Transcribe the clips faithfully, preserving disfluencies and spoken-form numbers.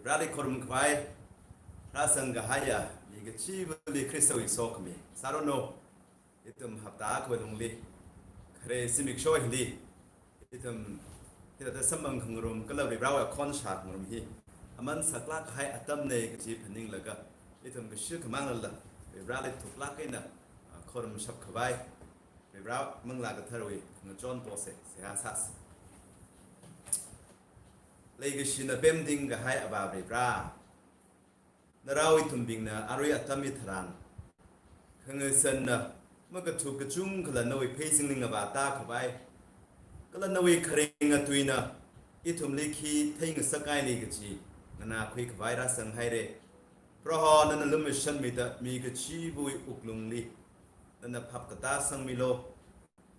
Vareli khorum khavai, rāzang kahaiya mi kachivali Khristawui sokhami sāranu. Ithum hapta akhawui lungli, khare zimiksho hili, ithum hithāda samphang khangarum kala Varivarawui akhon shā khangarum hi aman saklāk kahai atamna kaji phaninglaga, ithum kashi khamānglala Varivarali thuklāk eina, ah, khorum shap khavai, Varivara Manglā Katharawui ngachon pose, seihā sāsa. Leikashina pemting kahai Avā Varivara, narao ithumbingna arui atam hitharan khangasanna makathuk kachungkhala nawui pheisingningva tākhavai, kala nawui kharinga tuina ithumli khi theingasakngaili kaji nganākhui khavai rāzanghaira. Proho, nana lumashanmida mi kachivawui wuklungli nana phap katā sangmilu.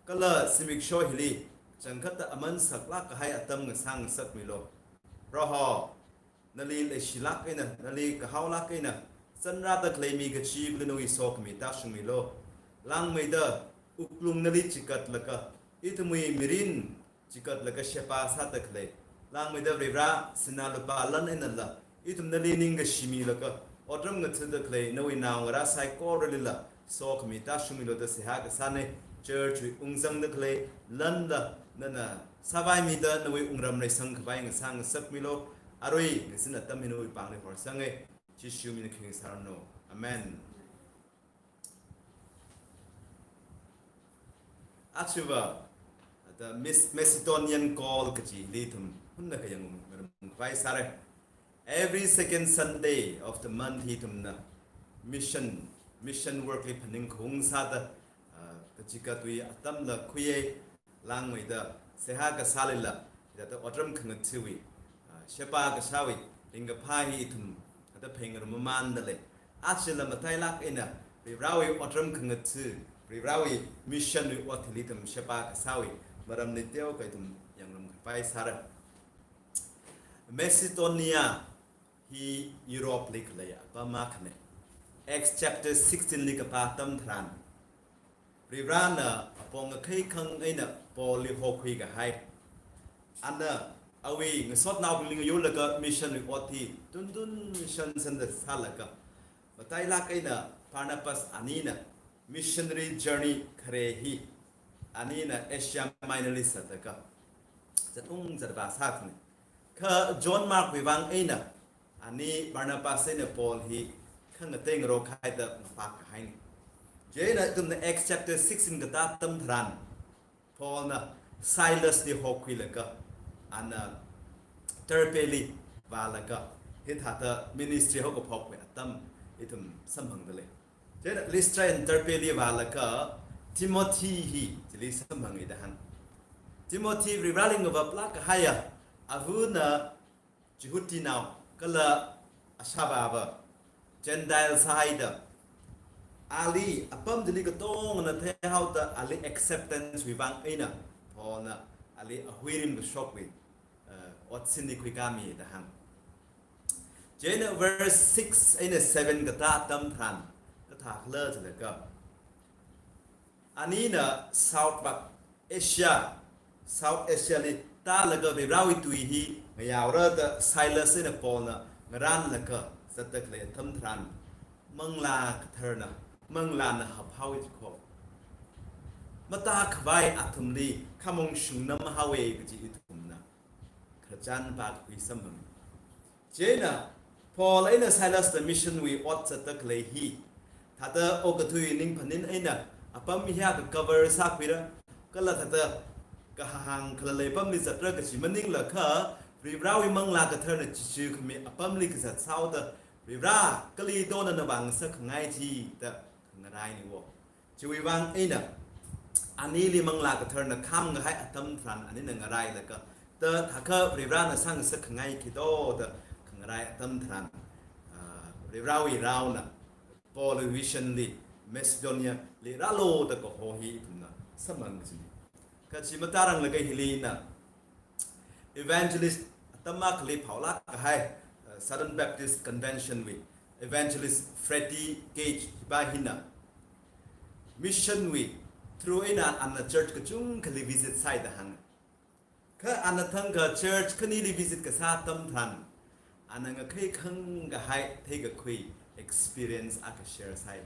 Kala zimiksho hili changkhatta aman saklāk kahai atam ngasāngasakmilu. Proho, nali leishilāk eina, nali kahaolāk eina zanrāda khalei mi kachivali nawui sokhami tāshungmilu. Langmeida wuklung nali chikatlaga, ithumwui mirin chikatlaga sheba sāda khalei, langmeida Varivara sinā lupā lan einala ithum nali ningkashi milaga otram ngathada khalei nawui naongarā saikoralila sokhami tāshungmilu da seihā kasāna. Church wui ungzangda khalei lanla nana sāvaimida nawui wungram reisang khavai ngasāngasakmilu. Arui ngazin atam hi nawui pāngli horsanga. Jishu mina kharing sāranu. Amen. Achiva, the Mis-, Macedonian call kajili ithum hunna kayang ngarum khavai sāra. Every second Sunday of the month hi ithumna mission, mission work li phaningkhaung sāda, ah, kachikat wui atamla khuiya. Langmeida seihā kasālila, hithāda otram khangatha̱wui, ah, sheba kashāwui ringkaphā hi ithum hithāda pheingarum mamānda lei. Achila matailāk eina Varivarawui otram khangatha̱, Varivarawui mission wui ot hili ithum sheba kasāwui maramli teokha ithum yangngarum khavai sāra. Macedonia hi Europe li khalei apam akhana. Acts chapter sixteen li kapā atam tharan, Varivarana apong akhei khang eina Paul li hokhui kahai. Ana awui ngasotnaobingli ngayurlaga mission wui ot hi tuntun shansanda sālaga, matailāk eina Barnabas anina missionary journey khare hi anina Asia Minor li zatlaga zatung zatvā sākhana. Kha John Mark wui vang eina ani Barnabas eina Paul hi khangatei ngarok haida ngapā kahaina. Chieina ithumna Acts chapter sixteen katā atam tharan, Paulna Silas li hokhuilaga, ana Derbe li vālaga, hithāda ministry haokaphokwui atam ithum samphangda lei. Chieina Lystra and Derbe li vālaga Timothy hi chili samphanga da hāng. Timothy Varivarali ngavaplāk kahaiya, avana Jihudinao kala ashāvāva Gentile sāhaida, ali apam chili katongana theihaoda ali acceptance wui vang eina Paulna ali ahuirim kashokwui, eh, otsinli khuikāmi da hāng. Chieina verse six eina seven katā atam tharan kathākhala jilaga, anina South vak Asia, South Asia li tālaga Varivarawui tui hi ngayaora da Silas eina Paulna ngarānlaga zatda khalei atam tharan, Manglā Katharana, Manglāna haphaowa jikho, matākhavai athumli khamong shungnam haowa kaji ithumna khararchan pākakhui samphanga. Chieina Paul eina Silasna mission wui ot zatda khalei hi thāda okathui ningphanin eina apam hi akha cover sākhuira, kala thāda kahahāng khalalei apamli zatra kaji maningla kha, Varivarawui Manglā Katharana chichi khami apamli kazat sāhaoda, Varivara, kali do nana vāngasakkhangai chi da khangaraina wo. Chiwui vang eina anili Manglā Katharana khāmkahai atam tharan anina ngarailaga, da thākha Varivarana sāngasakkhangai khi do da khangarai atam tharan, ah, Varivarawui raona Paul vision li Macedonia li rālu da kaho hi ithumna samphang kajina. Kachi matarang laga hilina, evangelist atam akhali phaolāk kahai, uh, Southern Baptist Convention wui Evangelist Freddy Gage hiva hina mission wui through eina ana church kachungkhali visit sāi da hāng. Kha ana thangkha church khanili visit kasā atam tharan, Ana ngakhai khangkahai theikakhui experience akha share sāi.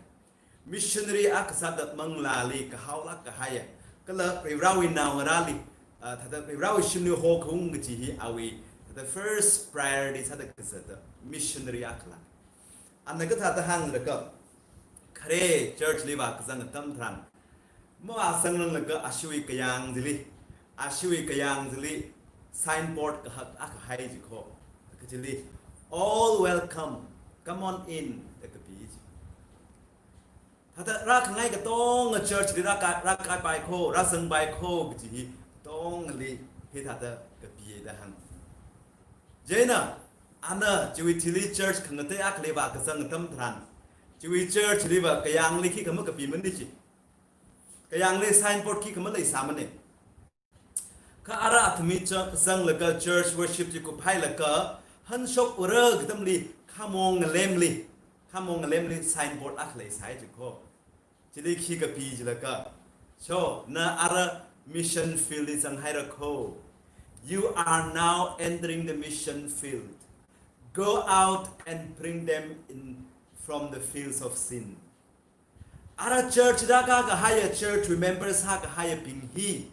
Missionary akha sāda manglāli kahaolāk kahaiya, kala Varivarawui naongarāli, ah, thāda Varivarawui shimli hokhaung kaji hi awui thāda first priority sāda kazata missionary akhala. Ana kathāda hānglaga, khare church li vākazang atam tharan, mavāzanglanglaga ashiwui kayāng chili, ashiwui kayāng chili signboard kahak akha hai jikho. Kachili, "All welcome, come on in," da kapi ji. Thāda rākhangai katonga church li rāka-, rākaipai kho, rāzangpai kho kaji hi katongali hithāda kapiya da hāng. Chieina, ana chiwui thili church khangatei akhali vākazang atam tharan, chiwui church liva kayāngli khikha makapimanei ji. Kayāngli signboard khikha maleisāmanei. Kha ara athumwui cha-, zanglaga church worship chi kuphailaga, hanshok ura katamli, khamong ngalemli, khamong ngalemli signboard akha leisai jikho. Chili khi kapi jilaga, "Cho, na ara mission field li zanghaira kho. You are now entering the mission field. Go out and bring them in from the fields of sin." Ara church rākakahaiya, church members sākahaiyabing hi,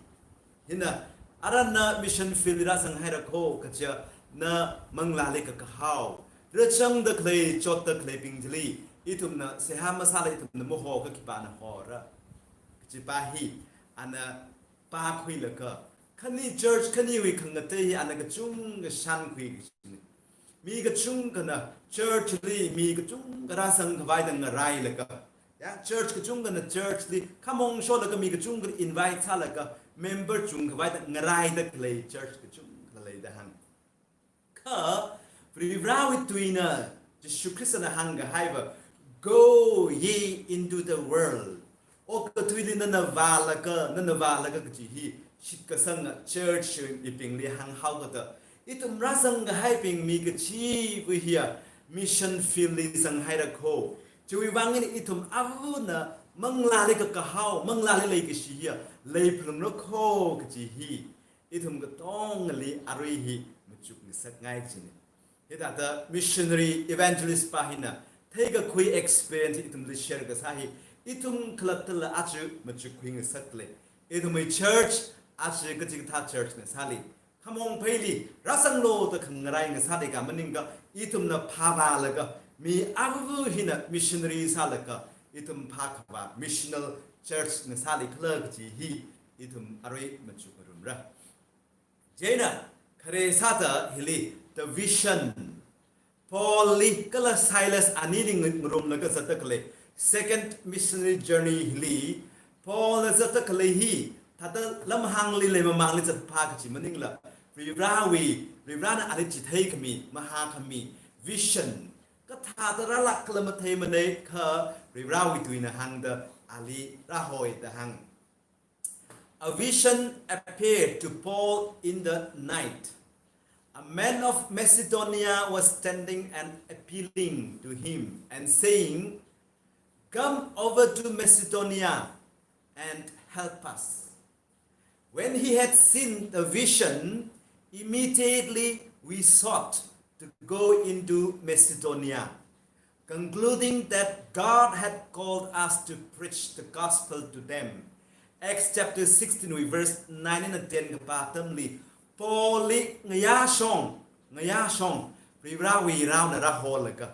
hina, ara na mission field li rāzanghaira kho, kaja na manglāli kakahao, rāchangda khalei, chotda khaleibing chili ithumna seihā masāla ithumna maho kha khipāna hora? Kajipa hi ana pākhuilaga, khani church khaniwui khangatei hi ana kachungkha shānkhui kajina. Mi kachungkhana church li mi kachungkha rāzangkhavai da ngarailaga, ya, church kachungkhana church li khamong sholaga mi kachungkha invite sālaga member chungkhavai da ngaraida khalei church kachungkha leida hāng. Kha Varivarawui tuina, Jishu Khristana hāngkahaiva, "Go ye into the world." Okathuili nana vālaga, nana vālaga kaji hi shitkasanga church mibingli hānghaokada, ithum rāzangkahaibing mi kachiva hiya mission field li zanghaira kho. Chiwui vang eina ithum avana manglāli kakahao, manglāli leikashi hiya leiphalungra kho kaji hi ithum katongali arui hi machukngasakngai kajina. Hithāda missionary evangelist pa hina theikakhui experience ithumli share kasā hi, ithum khalattala aja machukkhuingasakle. Ithumwui church aja kachikathā church na sāli, khamong pheili rāzanglo da khangarai ngasāli kha maningakha, ithumna phāvālaga, mi avu hina missionary sālaga, ithum phākhavā missional church na sāli khala kaji hi ithum arui machukrumra. Chieina, khare sāda hili, the vision. Paul li kala Silas anili ngarumlaga zatda khalei second missionary journey hili, Paul na zatda khalei hi, thāda lamhāngli leimamangli zatpha kaji maningla, Varivarawui, Varivarana ali chitheikhami, mahākhami, vision, kathāda rālākkhala matheimanei kha Varivarawui tuina hāngda ali rāhoi da hāng. A vision appeared to Paul in the night. A man of Macedonia was standing and appealing to him and saying, "Come over to Macedonia and help us." When he had seen the vision, immediately we sought to go into Macedonia, concluding that God had called us to preach the gospel to them. Acts chapter sixteen, verse nine and ten kapā atamli, Paul li ngayāshong, ngayāshong, Varivarawui raona rāholaga,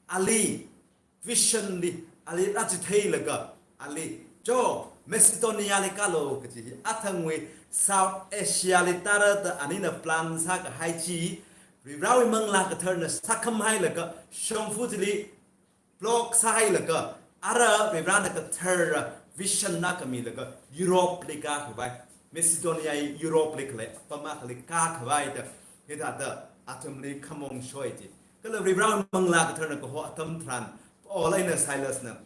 ali vision li, ali rāchitheilaga, ali, "Cho, Macedonia li kālo," kaji hi, athangwui South Asia li tāra da anina plan sākahai chi, Varivarawui Manglā Katharana sākhamhailaga, shongfa chili block sāhailaga, ara Varivarana kathara vision na kamilaga, Europe li kākhavai, Macedonia hi Europe li khalei apam akhali kākhavai da, hithāda athumli khamong shoi ji. Kala Varivarawui Manglā Katharana kaho atam tharan, Paul eina Silas na,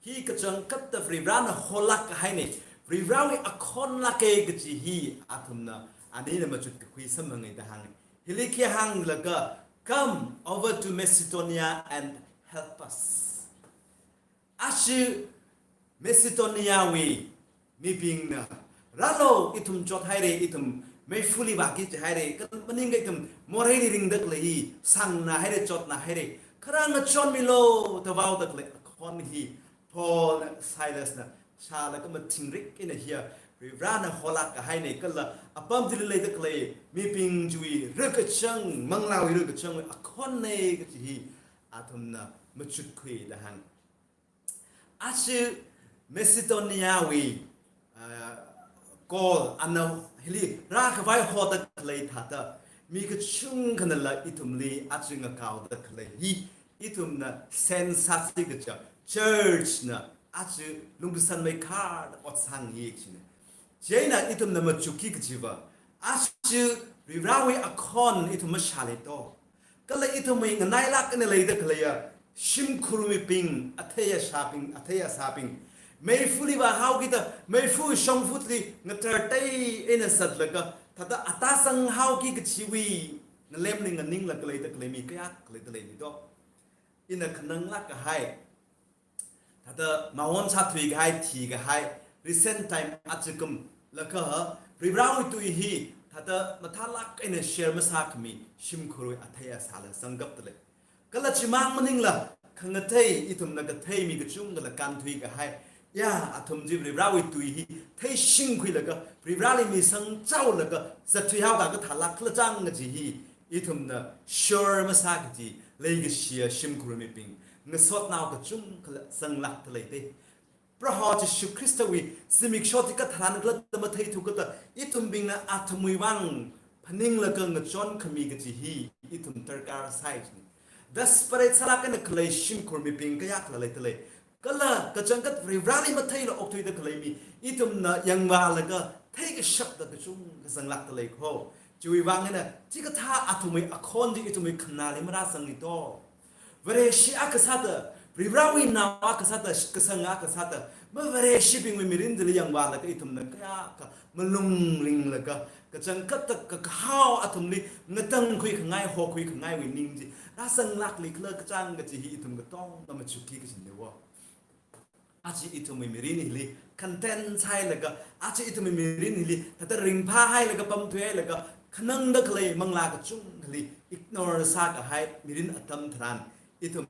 "Hi kachangkhatta Varivarana holāk kahainei, Varivarawui akhon lākei," kaji hi athumna anina machutkakhui samphanga da hānga. Hili khi hānglaga, "Come over to Macedonia and help us." Ashi Macedonia wui mibingna, "Rālo, ithum chothaire, ithum meifuli vāki jihaira, kala maningakha ithum moreili ringda khalei hi, sangna haira, chotna haira, kharā ngachonmilu da vaoda khalei akhon hi, Paulna Silasna shālaga mathingrik eina hiya Varivarana holāk kahaina, kala apam chili leida khalei mibing chiwui rikachang, manglāwui rikachangwui akhonna kaji hi athumna machukkhui da hāng. Aja Macedoniawui, ah, Paul ana hili rākhavai hoda khalei thāda, mi kachungkhanala ithumli aja ngakaoda khalei hi, ithumna sense sāsi kaja, church na aja lungkasānmei kharda ot sāngi kajina. Chieina ithumna machukki kajiva, aja Varivarawui akhon ithum mashāli to. Kala ithumwui nganailāk eina leida khaleiya shimkhur mibing, athei ashābing, athei asābing, meifuli vāhaokida, meifu shongfa chili ngatar tei eina zatlaga, thāda atāsang haoki kajiwui ngalemli nganinglaga leida khalei mi kayākha leida leini to. Ina khananglāk kahai, thāda mawon sāthui kahai, thi kahai, recent time ajakum laga Varivarawui tui hi thāda mathālāk eina share masākhami shimkhurwui athei asāla sangkapda lei. Kala chimang maningla, khangatei, ithumna kathei mi kachungkhala kānthui kahai, ya, athum chi Varivarawui tui hi theishingkhuilaga, Varivarali misang chaolaga zatthui haoda kathālāk khala chang kaji hi ithumna sure masā kaji, leikashiya shimkhur mibing, ngasotnao kachungkhala zanglākda lei te. Proho Jishu Khristawui zimiksho chi katharan khalatta matheithu kata, ithumbingna athumwui vang phaninglaga ngachonkhami kaji hi ithum darkar sai jini. Desperate sālāk eina khalei shimkhur mibing kayākhala leida lei. Kala kachangkhat Varivarali matheila okthuida khalei mi ithumna yangvālaga theikashapda kachungkha zanglākda lei kho. Chiwui vang eina chikathā athumwui akhon chi ithumwui khanāli marāzangni to. Vareshi akha sāda, Varivarawui nao akha sāda, kasang akha sāda, mavareshibingwui mirin chili yangvālaga ithumna kayākha malung ringlaga, kachangkhatta kakahao athumli ngatangkhui khangai, hokhui khangaiwui ning chi rāzanglākli khala kachang kaji hi ithum katonga machukki kajina wo. Aja ithumwui mirin hili content sāhailaga, aja ithumwui mirin hili thāda ringphā hailaga, pamthui hailaga, khanangda khalei manglā kachungkhali ignore sākahai mirin atam tharan, ithum,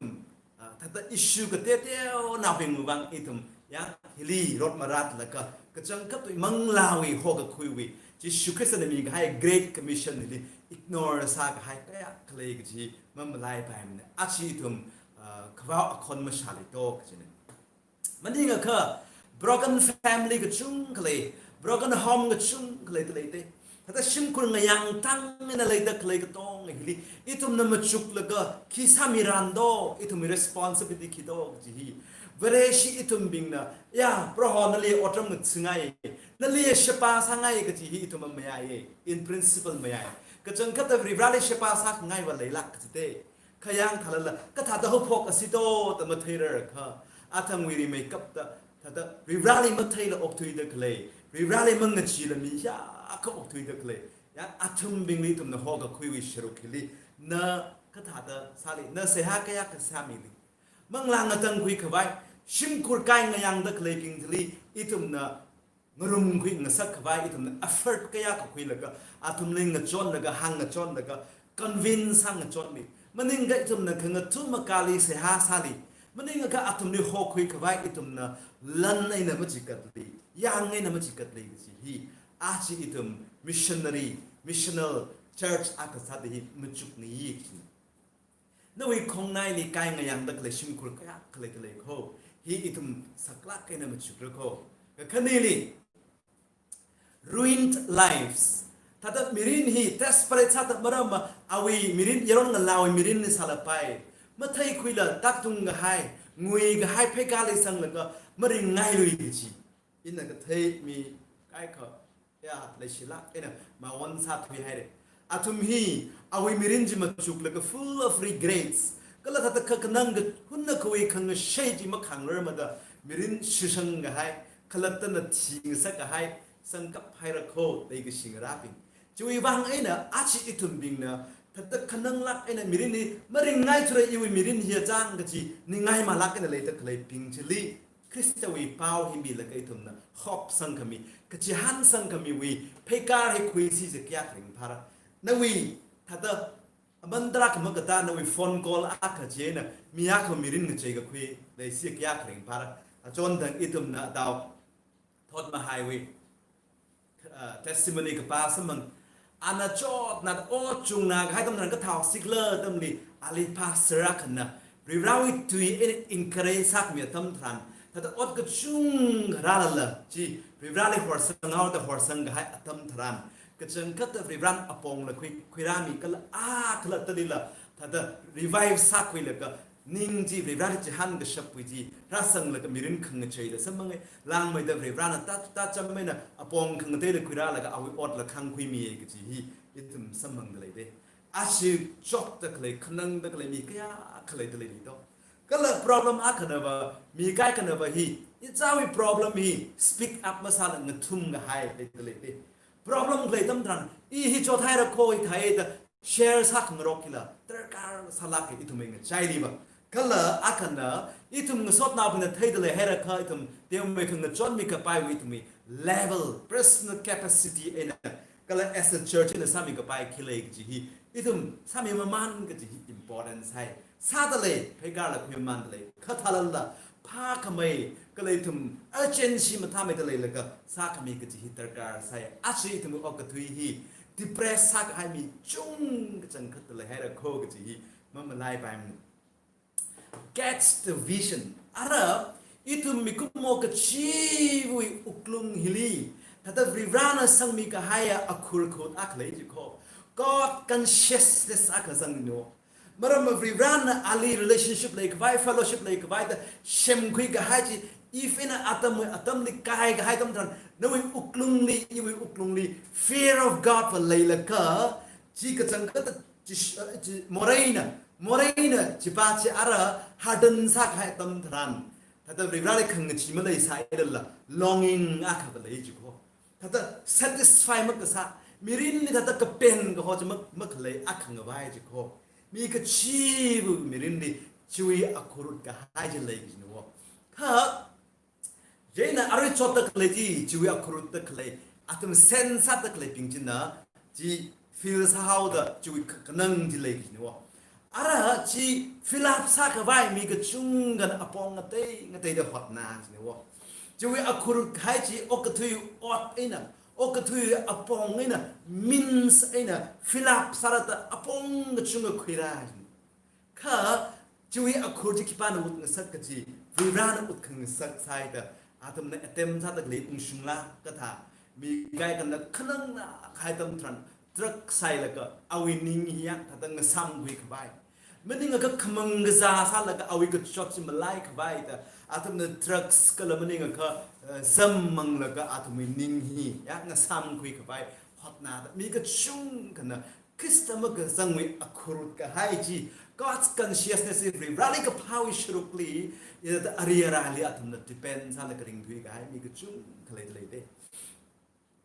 ah, thāda issue kateoteonaobingwui vang ithum, ya, hili rot maratlaga, kachangkhatwui manglāwui hokakhuiwui, Jishu Khristana mikahai Great Commission hili ignore sākahai kayākha lei kaji mamalaipaimana. Aja ithum, ah, khavao akhon mashāli to kajina. Maningakha broken family kachungkha lei, broken home kachungkha leida lei te. Thāda shimkhur ngayāng tang eina leida khalei katonga hili ithumna machuklaga khi sāmiran do, ithumwui responsibility khi do kaji hi Vareshi ithumbingna, ya, Proho nali otram ngathāngai, nali sheba sāngai kaji hi ithum mayāya, in principle mayāya. Kachangkhatta Varivarali sheba sākhangaiva leilāk kaji te. Khayang thālala, kathāda haophok asi do da matheirarkha, athangwui rimeikapta, thāda Varivarali matheila okthuida khalei, Varivarali mangachila mi kayākha okthuida khalei, ya, athumbingli ithumna hokakhuiwui sharuk hili, na kathāda sāli, na seihā kayākha sāmili. Manglā ngatangkhui khavai, shimkhur kai ngayāngda khaleibing chili, ithumna ngarumkhui ngasak khavai ithumna effort kayākha khuilaga, athumli ngachonlaga, hāngngachonlaga, convince sāngachonmi. Maningakha ithumna khangathum makāli seihā sāli. Maningakha athumli hokhui khavai ithumna lan eina machikatli, yang eina machikatli kaji hi. Aja ithum missionary, missional church akha sāda hi machukngai kaji. Nawui khongnaili kai ngayāngda khalei shimkhur kayākha leida lei kho. Hi ithum saklāk eina machukra kho. Kakhaneli, ruined lives. Thāda mirin hi desperate sāda maramva awui mirin, yaron ngalāwui mirinli sālapai. Matheikhuila tātung kahai, ngui kahai pheikali sanglaga maringngailui kaji. Ina kathei mi kaikha, ya, leishilāk eina mawon sāthui haira. Athum hi awui mirin chi machuklaga full of regrets, kala thāda kakhanang kahunna kawui khangashei chi makhangrarmada mirin shishang kahai, khalattana thi ngasak kahai sangkap haira kho, leikashi ngarābing. Chiwui vang eina aja ithumbingna thāda khananglāk eina mirin hi maringngaithura, iwui mirin hi achang kaji ningngaimālāk eina leida khaleibing chili Khristawui pao hi milaga ithumna hope sangkhami, kachihān sangkhamiwui pheikar hi khuisi chi kayākha ringphāra. Nawui thāda aman tarākha makatā nawui phone call akha chieina mi akha mirin ngacheikakhui leisi kayākha ringphāra. Achonthang ithumna tao thotmahaiwui, uh, testimony kapā samphang. Ana chotna ot chungna kahai atam tharan kathao sikla atamli ali pastor akhana Varivarāwui tui eina encourage sākhami atam tharan, thāda ot kachungkha rālala chi Varivarāli horsanghaoda horsang kahai atam tharan, kachangkhatta Varivarāna apongla khui, khuirāmi kala a kala talila thāda revive sākhuilaga ning chi Varivarāli chihān kashapwui chi rāsanglaga mirin khangacheila samphange. Langmeida Varivarāna tā, tācham eina apong khangateila khuirālaga awui otla khāngkhuimiya kaji hi ithum samphangda leide. Ashi chokda khalei, khanangda khalei mi kayākha leida leili to. Kala problem akhanava, mi kaikhanava hi ichāwui problem hi speak up masāla ngathum kahai leida leide. Problem khalei atam tharan, i hi chothaira kho, hithāi da share sākhangarok hila darkar sālāke ithumwui ngachailiva. Kala akhana ithum ngasotnaobingna theida leihairakha ithum teomeikha ngachonmi kapaiwui ithumwui level, personal capacity eina, kala as a church eina sāmi kapai khi lei kaji hi ithum sāmi mamān kaji hi important sāi. Sāda lei, pheikarla khuimamānda lei. Kha thālala phākhamei, kala ithum urgency mathāmeida leilaga sākhami kaji hi darkar sāi. Ashi ithum okathui hi depress sākahai mi chung kachangkhatta leihaira kho kaji hi mamalaipaimana. Catch the vision. Ara, ithum mikumo kachiwui wuklung hili thāda Varivarāna sangmi kahaiya akhur khut akha lei jikho. God consciousness akha sangno. Maramva Varivarāna ali relationship leikhavai, fellowship leikhavai da semkhui kahai chi, Eve eina Adam, Adamli kai kahai atam tharan, nawui wuklungli, iwui wuklungli fear of God va leilakha, chi kachangkhatta chi, chi moreina, moreina chipa chi ara harden sākahai atam tharan, thāda Varivarāli khangachee maleisālala longing akha va lei jikho. Thāda satisfy makasā, mirinli thāda kapen kaho chi mak-, makhalei akha ngavai jikho. Mi kachiwui mirinli chiwui akhurut kahai chi lei kajinavo. Kha chieina arui chotda khalei chi, chiwui akhurut da khalei, athum sense sāda khaleibing china chi feel sāhaoda chiwui ka-, kanang chi lei kajinavo. Ara chi fill up sākhavai mi kachungkhana apong ngatei ngateida hotna jinavo. Chiwui akhurut kahai chi okathui ot eina, okathui apong eina, means eina fill up sālada apong kachungkha khuira. Kha chiwui akhur chi khipāna ut ngasak kaji, Varivarāna ut khangasak sāida, athumna attempt sāda khalei ungshungla kathā, mi kaikhana khanangna kahai atam tharan, drug sāhailaga awui ning hiya thāda ngasāmkhui khavai. Maningakha khamang kazā sālaga awui kachot chi malaikhavai da, athumna drugs kala maningakha, eh, zam manglaga athumwui ning hiya ngasāmkhui khavai hotnada, mi kachungkhana Khrista makazangwui akhurut kahai chi, God's consciousness hi Varivarāli kaphāwui sharukli, ida ari arali athumna depend sālaga ringthui kahai mi kachungkha leida leide.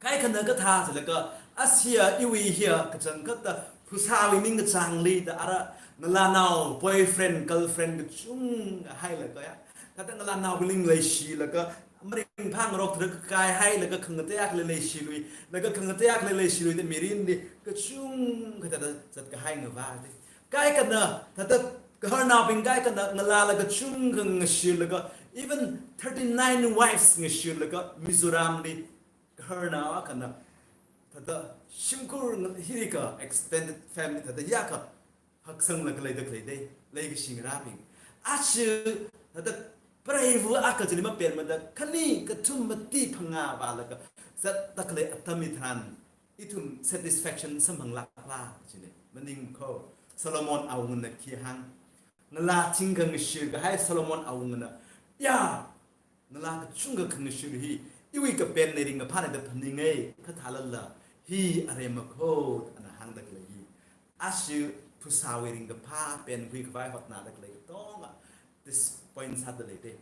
Kaikhana kathā jilaga, ashiya iwui hiya kachangkhatta phasāwui ningkachāngli da ara ngalānao, boyfriend, girlfriend kachungkha hailaga ya, thāda ngalānao kaling leishilaga, maringphāngarok thāda kakai hailaga khangatei akha leishilui, laga khangatei akha leishilui da mirinli kachungkha thāda zatkahai ngavāde. Kaikhana thāda gaharnaobing kaikhana ngalāla kachungkha ngashilaga, even thirty-nine wives ngashilaga, Mizoramli gaharnao akhana thāda shimkhur nga-, hirika extended family thāda yākha haksanglaga leida khaleide, leikashi ngarābing. Ashi thāda preiva akha chili mapenmada khani kathum mati phangā vālaga zatda khalei atam hitharan, ithum satisfaction samphanglākla kajine. Maningkho, Solomon awungana khi hāng, ngalā thingkha ngashir kahai Solomon awungana, ya, ngalā kachungkha khangashir hi iwui kapenli ringkaphāna da phaninge, kha thālala hi aremma kho, ana hāngda khalei hi. Ashi phasāwui ringkaphā penkhui khavai hotnada khalei katonga disappoint sāda leide.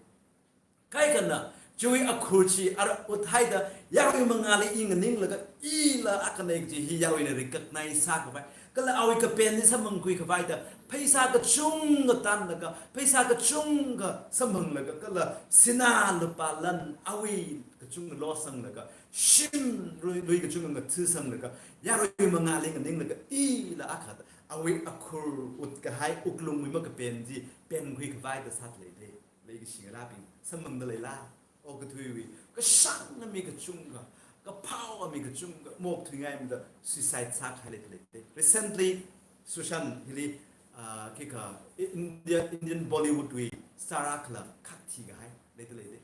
Kaikhana chiwui akhur chi ara uthaida yarui mangāli i nganinglaga, ila akhana kaji hi yaruina recognize sākhavai, Kala awui kapen hi samphangkhui khavaida, pheisā kachungkha tanlaga, pheisā kachungkha samphanglaga, kala sinā lupā lan awui kachungkha losanglaga, shim lui, lui kachungkha ngathasanglaga, yarui mangāli nganinglaga, ila akha, awui akhur utkahai wuklungwui makapen chi penkhui khavaida sāda leida. Leikashi ngarābing, samphangda leila? Okathuiwui kashāngna mi kachungkha, kaphāva mi kachungkha, maokthuingaimada suicide sākahai leida leida. Recently, Sushant hili, ah, khikha, India, Indian Bollywood wui star akhala khak thikahai leida leida.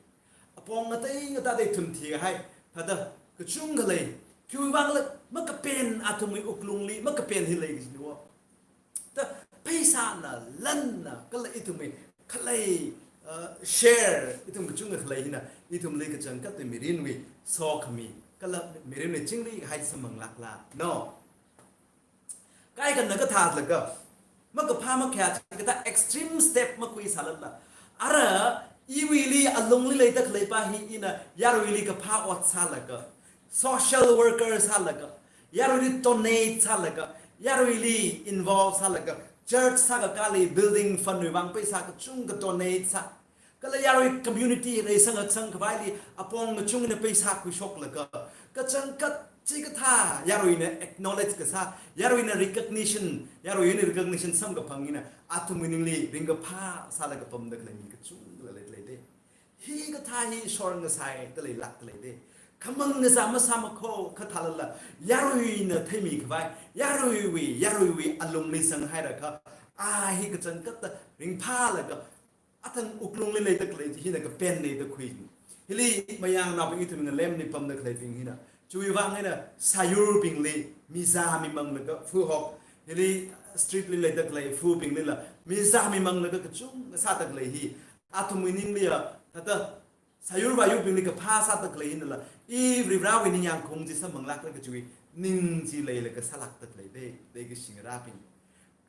Apong ngatei ngateida ithum thikahai, thāda kachungkha lei, khiwuivangla makapen athumwui wuklungli, makapen hi lei kajina wo. Ta pheisāna, lanna, kala ithumwui khalei, uh, share, ithum kachungkha khalei hina, ithumli kachangkhat mirinwui sokhami, kala mirinwui chingri kahai samphang lākla? No. Kaikhana kathālaga, makaphā makhayā kathā extreme step makhuisālala, ara iwuili alungli leida khaleipa hi ina yaruili kaphā ot sālaga, social worker sālaga, yaruili donate sālaga, yaruili involve sālaga, church sākakāli building fund wui vang pheisā kachungkha donate sā. Kala yarui community reisang aksang khavaili apong kachungkhana pheisā khuishoklaga, kachangkhat chikathā yaruina acknowledge kasā, yaruina recognition, yaruina recognition samkaphang eina athumwui ningli ringkaphā sālaga pamda khalei mi kachungkhala leida leida. Hikathā hi shor ngasai da leilākda leida. Khamang ngasā masāmakho, kathālala yaruina theimi khavai, yaruiwui, yaruiwui alungli sanghairakha, a hi kachangkhatta ringphālaga, athang wuklungli leida khalei chi hina kapen leida khui. Hili mayarnaobing ithum ngalemli pamda khaleibing hina, chiwui vang eina sāyurbingli mizā mimanglaga fuhok, hili street li leida khalei fubinglila mizā mimanglaga kachungkha sāda khalei hi, athumwui ningliya, thāda sāyur vāyurbingli kaphā sāda khalei hinala, i Varivarawui ningyāng khaung chi samphang lākra kajiwui ning chi leilaga sālākda leida, leikashi ngarābing.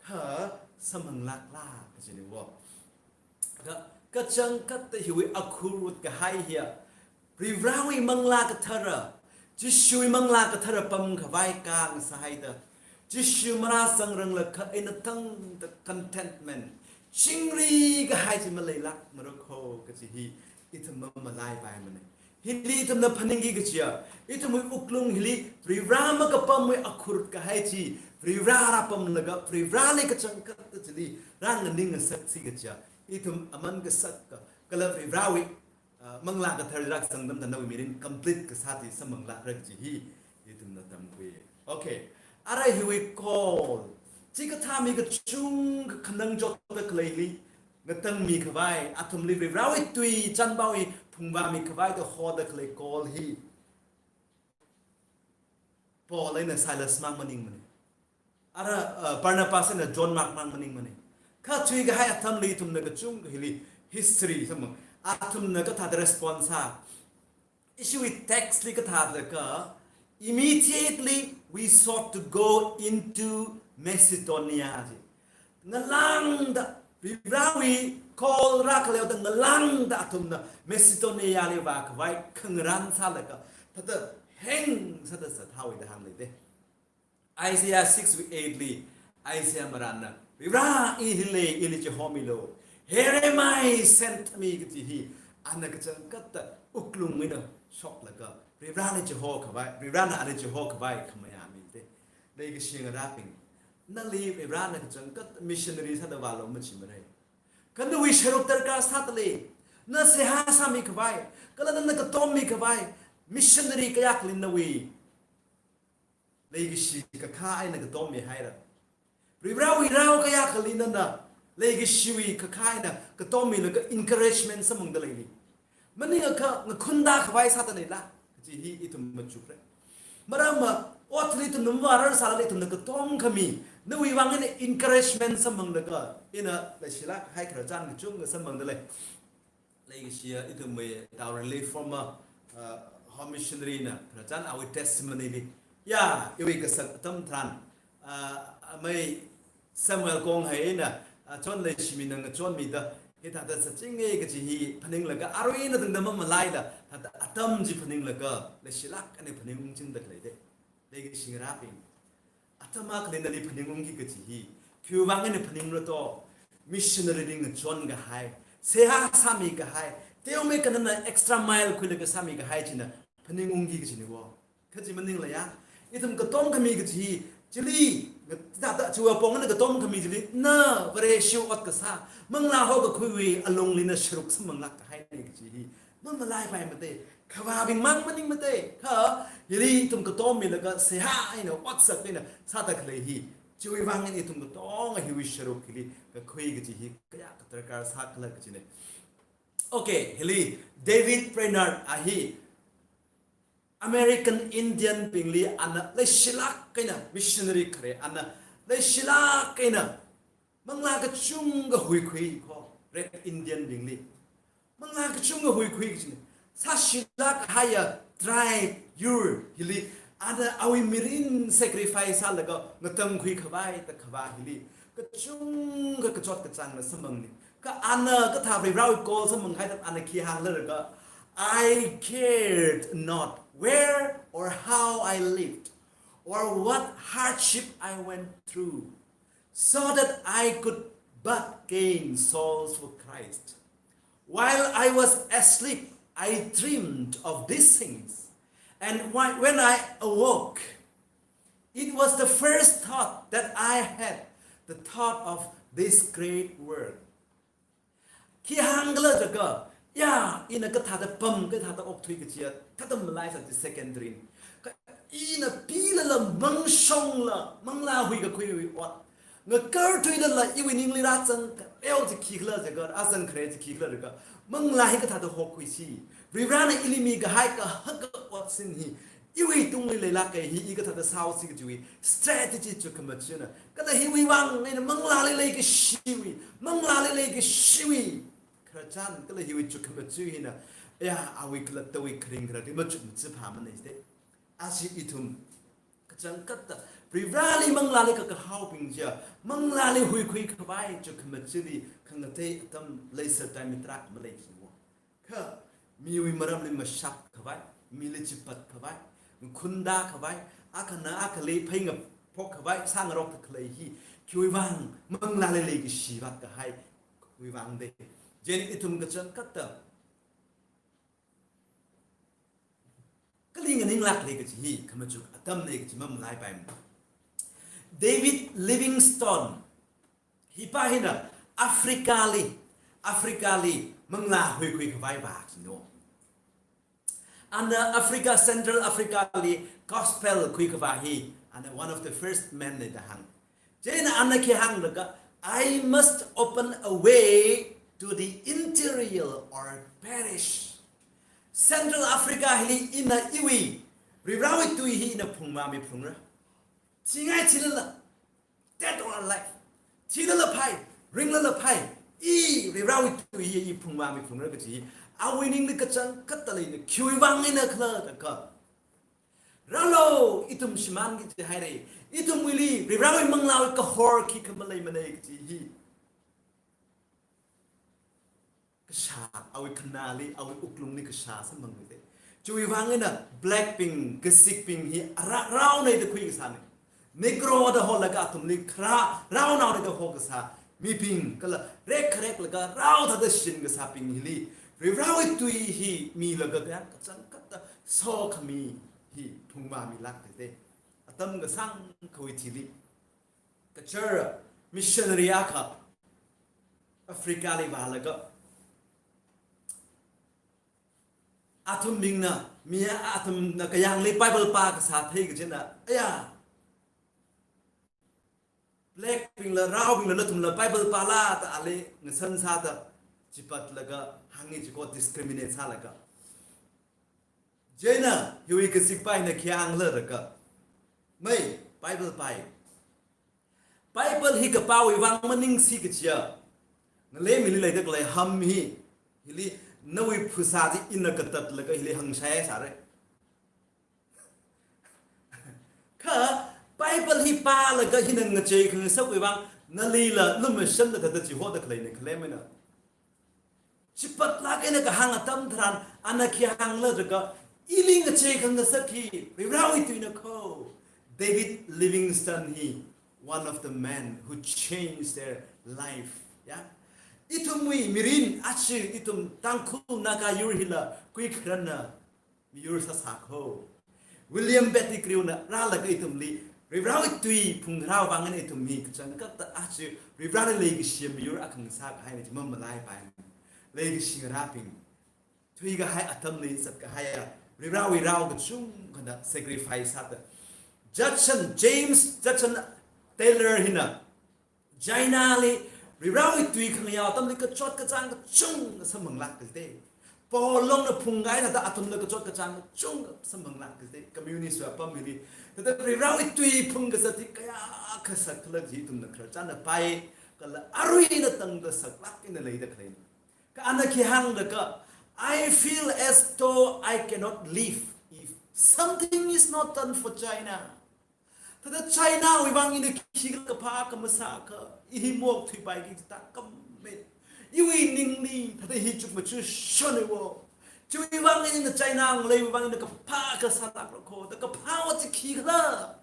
Kha samphang lākla kajina wo. Kha kachangkhatta hiwui akhur utkahai hiya, Varivarawui Manglā Kathara, Jishuwui Manglā Kathara pam khavai kang sāhaida, Jishu marāzangranglakha eina tangda contentment, chingri kahai chi maleilākmara kho kaji hi ithum mamalaipaimana. Hili ithumna phaningki kajiya, ithumwui wuklung hili Varivara makapamwui akhur kahai chi, Varivara rāpamlaga, Varivarali kachangkhatta chili rānganing ngasaksi kajiya, ithum aman kasaka, kala Varivarawui, ah, Manglā Kathara rākasang atamda nawui mirin complete kasā chi samphang lākra kaji hi ithumna tamkhui. Okay. Ara hiwui call, chikathā mi kachungkha khanang chotda khaleili ngatangmi khavai, athumli Varivarawui tui chanpao hi phungvāmi khavaida hoda khalei call hi Paul eina Silas mang maningmana. Ara, uh, Barnabas eina John mang mang maningmana. Kha thuikahai atamli ithumna kachungkha hili history samphang, athumna kathāda response sā. Ishiwui text li kathālaga, "Immediately we sought to go into Macedonia," ji. Ngalāngda, Varivarawui call rākhaleoda ngalāngda athumna Macedonia li vākhavai khangarān sālaga, thāda heng sāda zathāhaowa da hāngleida. Isaiah six eight li, Isaiah marānna, "Varivara, I hi lei, ili chihomilu. Here am I, send me," kaji hi, ana kachangkhatta wuklung eina shoklaga, Varivarali chiho khavai, Varivarana ali chiho khavai khamayā mida. Leikashi ngarābing, nali Varivarana kachangkhat missionary sāda vālu machimara. Kha nawui sharuk darkar sāda lei, na seihā sāmi khavai, kala nana katommi khavai missionary kayākhali nawui leikashi kakhā eina katommi haira. Varivarawui rao kayākhali nana leikashiwui kakhā eina katommilaga encouragement samphangda leili. Maningakha ngakhunda khavai sāda leila kaji hi ithum machukra. Maramva otli ithumna mavārar sālala ithumna katomkhami, nawui vang eina encouragement samphanglaga ina leishilāk kahai khararchan kachungkha samphangda lei. Leikashiya ithumwui Tauri li former, uh, home missionary na khararchan awui testimony li, ya, iwui kasak atam tharan, uh, amei Samuel Konghai eina, uh, chonleishimina ngachonmida, hithāda sāchinga kaji hi phaninglaga, arui eina tangda mamalaila, thāda atam chi phaninglaga leishilāk eina phaningungchinda leida. Leikashi ngarābing, Atam akhali nali phaningungki kaji hi, khiwuivang eina phaningra to, missionary li ngachon kahai, seihā sāmi kahai, teomeikha nana extra mile khuilaga sāmi kahai china phaningungki kajina wo. Kha chi maningla ya, ithum katom khami kaji hi, chili, tata chiwui apong eina katom khami chili, na Vareshi ot kasā, manglā hokakhuiwui alungli na sharuk samphanglāk kahaina kaji hi, mamalaipaimate, khavābing mang maningmate, kha hili ithum katom milaga seihā eina, otsak eina sāda khalei hi, chiwuivang eina ithum katonga hiwui sharuk hili kakhui kaji hi kayākha darkar sākhala kajina. Okay, hili David Brainerd a hi American Indian bingli ana leishilāk eina, missionary khare ana leishilāk eina, manglā kachungkha huikhui ko, Red Indian bingli. Manglā kachungkha huikhui kajina. Sāshilāk kahaiya tribe, yur hili, ana awui mirin sacrifice sālaga ngatangkhui khavai da khavā hili, kachungkha kachot kachāngna samphangna. Kha ana kathā Varivarāwui call samphangkahai thāda ana khi hāngla jiakha, "I cared not where or how I lived, or what hardship I went through, so that I could but gain souls for Christ. While I was asleep, I dreamed of these things, and whi- when I awoke, it was the first thought that I had, the thought of this great work." Khi hāngkhala jiakha, ya, ina kathāda pam, kathāda okthui kajiya, thāda malaisa chi secondary. Kha ina pilala, mangshongla, manglā huikakhuiwui ot ngakarthuilala, iwui ningli rāzang khareo chi khikhala jiakha, rāzang khare chi khikhala jiakha, manglā hi kathāda hokkhuisi, Varivarāna ili mikahai kahaka otsin hi iwui tungli leilāk kahai hi i kathāda sāhaosi kajiwui strategy chukkhamaja na. Kala hiwuivang eina manglāli leikashiwui, manglāli leikashiwui khararchan, kala hiwui chukkhamaja hina, ya, awui khalattawui kharing kharar hi machukmaja phāmana jite. Aja ithum kachangkhatta Varivarāli manglāli kakahaobing chiya, manglāli huikhui khavai chukkhamaja chi khangatei atam leiser time tarākha malei chi wo. Kha miwui maramli mashap khavai, mili chipat khavai, ngakhunda khavai, akhana akhali phei ngaphok khavai sāngarokta khalei hi khiwuivang, manglāli leikashi vātkahaiwui vang de. Chieina ithum kachangkhatta kali nganinglākli kaji hi khamachuk atamna kaji mamalaipaimana. David Livingstone, hipa hina Africa li, Africa li manglā huikhui khavai vā kajina. Ana Africa, Central Africa li gospel khui khavā hi, ana one of the first men na da hāng. Chieina ana khi hānglaga, "I must open a way to the interior or perish." Central Africa hili ina iwui Varivarāwui tui hi ina phungvāmi phungra. Thingai thilala, dead or alive, thilala phai, ringlala phai, i Varivarāwui tui hi i phungvāmi phungra kaji hi awui ningli kachangkhatta leina. Khiwuivang einakhala jiakha, rālu, ithum shimānki jihaira. Ithumwuili Varivarāwui manglāwui kahor khikha maleimanei kaji hi kashā, awui khanāli, awui wuklungli kashā samphangmite. Chiwuivang eina black bing, kazikbing hi ara raonei da khui kasāna. Negro da holaga athumli kharā raonaonei da ho kasā mibing, kala rekhareklaga rao thāda shin kasābing hili Varivarāwui tui hi milaga kayākha kachangkhatta sokhami hi phungvāmilākta jite. Atam kasāngkhawui thili, kachara missionary akha Africa li vālaga, athumbingna, mi athumna kayāngli Bible pā kasā thei kajina, aya, black bingla, raobingla, nathumla Bible pāla da ali ngasan sāda chipatlaga hāngi chi ko, discriminate sālaga. Chieina hiwui kazikpa hina khi hāngla jiakha, "Mei, Bible pāi. Bible hi kapāwui vang maningsi kajiya, ngalei mili leida khalei ham hi, hili nawui phasā chi ina katatlaga hili hangshai sāra. Kha Bible hi pālaga hina ngachei khangasakwui vang nalila lumashanla thāda chihoda khaleina khalei maina." Chipatlāk eina kahāng atam tharan, ana khi hāngla jiakha, "Ili ngachei khangasak hi Varivarāwui tuina kho. David Livingstone hi one of the men who changed their life. Yeah. Ithumwui mirin achi ithum Tangkhul Naga yur hila kuikharana miyur sāsā kho. William Pettigrew na rālaga ithumli Varivarāwui tui phungkharā vang eina ithum hi kachangkhatta achi Varivarāna leikashi miyur akha ngasā kahaina chi mamalaipai. Leikashi ngarābing, thuikahai atamli zatkahaiya Varivarāwui rao kachungkhana sacrifice sāda. Judson, James Judson Taylor hina China li Varivarāwui tui khangayā atamli kachot kachāng kachungkha samphanglāk kajite. Paul longna phungkahai thāda athumna kachot kachāng kachungkha samphanglāk kajite. Communist wui apam hili. Thāda Varivarāwui tui phungkazat hi kayākha sakkhala chi ithumna khararchanna pai. Kala aruina tangda saklāk eina leida khalei. Kha ana khi hānglaga, "I feel as though I cannot live if something is not done for China." Thāda China wui vang ina khikhala kaphā akha masāakha, i hi maokthuipaiki kaji tākam me. Iwui ningli, thāda hi chukmajā shonei wo. Chiwui vang ina China ngaleiwui vang ina kaphā akha sālākra kho, thāda kaphāva chi khikhala.